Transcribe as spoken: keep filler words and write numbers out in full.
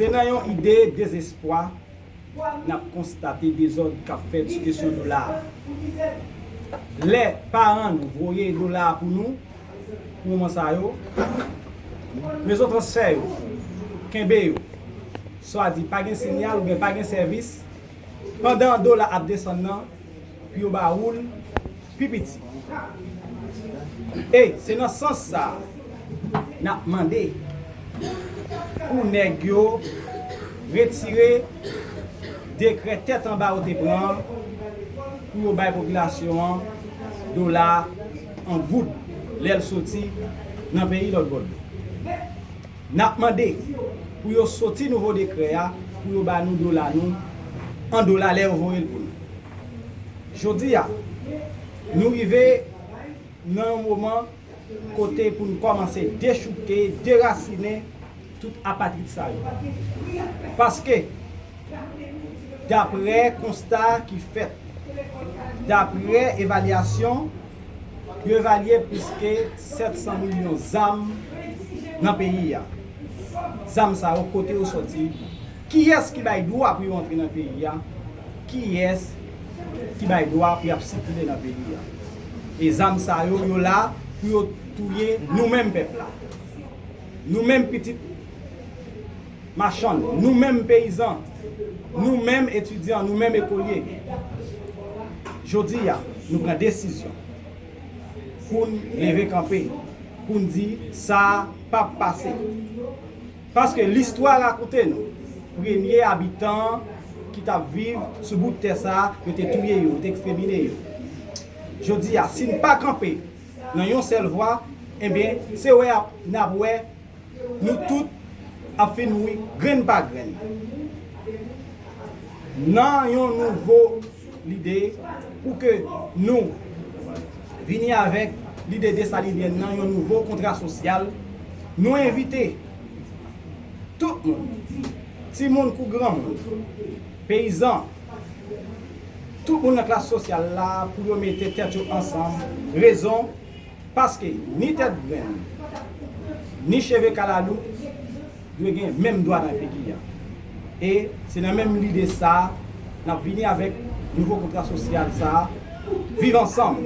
Se nan yon ide dezespwa n ap konstate dezòd k ap fèt sou kesyon dola a. Lè paran nou voye dola a pou nou, pou moman sa yo, mezon transfè yo kenbe yo, swa di pa gen sinyal oubyen pa gen sèvis, pandan dola ap desann nan, pou yo ba ou l pi piti. E se nan sans sa a, n ap mande pou nèg yo retire dekrè tèt anba yo te pran an, pou yo bay popilasyon an dola an goud lè l soti nan peyi lòt bò dlo. N ap mande pou yo soti nouvo dekrè a, pou yo ba nou dola nou an dola lè yo voye l pou nou. Jodi a, nou rive nan yon moman kote pou n kòmanse dechouke, derasinen tout apatrid sa yo. Paske, daprè konsta ki fèt, daprè evalyasyon, yo evalye plis ke sèt san milyon zam nan peyi a. Zam sa yo, kote yo sòti? Kiyès ki bay dwa pou yo antre nan peyi a? Kiyès ki bay dwa pou y ap sikile nan peyi a? E zam sa yo, yo la pou yo touye nou menm pèp la. Nou menm pitit machann, nou menm peyizan, nou menm etidyan, nou menm ekolye. Jodi a, nou pran desizyon pou n leve kanpe, pou n di sa p ap pase. Paske listwa rakonte nou, premye abitan ki t ap viv sou bout tè sa a, yo te touye yo, yo te ekstèmine yo. Jodi a, si n pa kanpe nan yon sèl vwa, ebyen, se wè ap, n ap wè nou tout ap fin mouri grenn pa grenn. Nan yon nouvo lide, pou ke nou vini avèk lide desalinyèn nan, yon nouvo kontra sosyal, nou envite tout moun, timoun kou granmoun, peyizan, tout moun nan klas sosyal la, pou yo mete tèt yo ansanm. Rezon, paske ni tèt grenn, ni cheve kalalou dwe gen menm dwa nan peyi a. E se nan menm lide sa a, n ap vini avèk nouvo kontra sosyal sa a, Viv Ansanm,